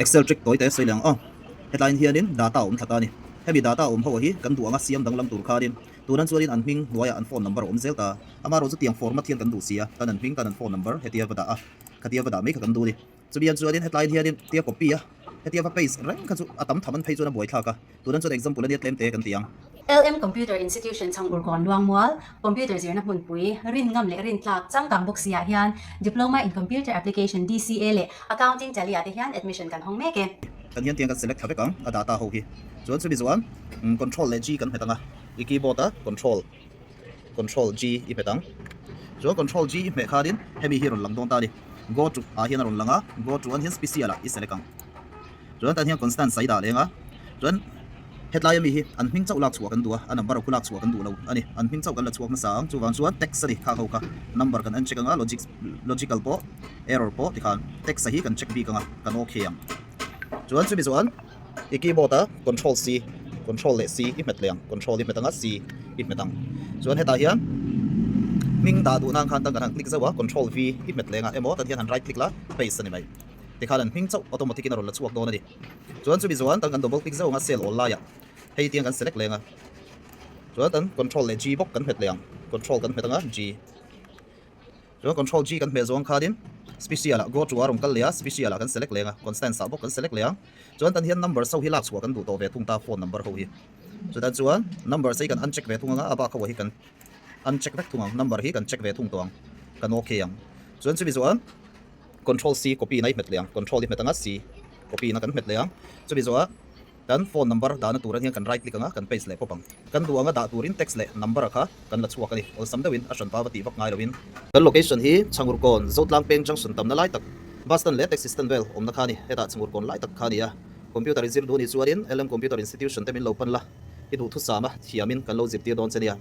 Excel trick tawi te sawi leh ang aw. Hetlaiin hianin data a awm thla ta a ni. Hemi data awm ho hi kan duh anga siam danglam tur khanin tunan chuanin an hming hnuaiah an phone number a awm zel ta. Amaherawhchu tiang format hian kan duh si a, tan an hming tan an phone number hetia va dah a, khatia va dah mai kha kan duh a ni. Chumi hian chuanin hetlaiin hianin tia copy a, hetia va paste reng kha chu a tam tham an phei chuan a buaithlak a. Tunan chuan example ania tlem te kan ti ang. LM Computer Institution Chhangurkawn Luangmual, Computer zirna hmunpui, rin ngam leh rin tlak changkang bawk si ah hian Diploma in Computer Application, DCA, leh Accounting Tally ah te hian admission kan hawng mek e. Kan hian tiang kan select thla vek ang a data ho hi. Chuan chumi chuan Control leh G kan hmet ang a, i keyboard a Control Control G i hmet ang. Chuan Control G i hmeh khanin hemi hi a rawn lang dawn ta a ni. Go to ah hian a rawn lang a, Go to an hian Special ah i select ang. Chuan tan hian Constant sai dah leng a, chuan hetlai ami hi an hming chauh lak chhuah kan duh a, a number a khu lak chhuah kan duh lo a ni. An hming chauh kan la chhuak hmasa ang, chuvang chuan text a ni kha ho kha number kan uncheck ang a, logic logical pawh error pawh tikhan text a hi kan check bik ang a, kan okay ang. Chuan chumi chuan i keyboard a control C, control leh C i hmet leh ang, control i hmet ang a, C i hmet ang. Chuan hetah hian hming dah duh nan khan tan kan han click zauh a, control V i hmet leng a emaw tan hian han right click la paste a ni mai. Tikhan an hming chauh automatic in a rawn la chhuak dawn a ni. Chuan chumi chuan tan kan double click zauh ang a cell awl laiah hei tiang kan select leng a. Chuan tan control leh G bawk kan hmet leh ang. Control kan hmet ang a G. Chuan control G kan hmeh zawng khanin special ah go to a rawn kal leh a special ah kan select leng a constants ah bawk kan select leh ang. Chuan tan hian numbers ho hi lak chhuah kan duh tawh ve thung ta phone number ho hi. Chutan chuan numbers hi kan uncheck ve thung ang a a bak ho hi kan uncheck vek thung ang. Number hi kan check ve thung tawh ang. Kan okay ang. Chuan chumi chuan. Control C copy na i hmet leh ang, control i hmet anga C copy na kan hmet leh ang. Chumi zawhah kan phone number dahna tur ah hian kan right click anga kan paste leh pawp ang. Kan duh anga dah turin text leh number ah kha kan la chhuak a ni. Awlsam deuhin a hran pa va tih vak ngai loin. Kan location hi Chhangurkawn, Zotlang Peng Junction tamna lai tak, bus stand leh taxi stand vel awmna kha a ni. Hetah Chhangurkawn lai tak kha a ni a. Computer i zir duh a nih chuanin LM Computer Institution te min lo pan la, i duhthusam a thiamin kan lo zirtir dawn che nia.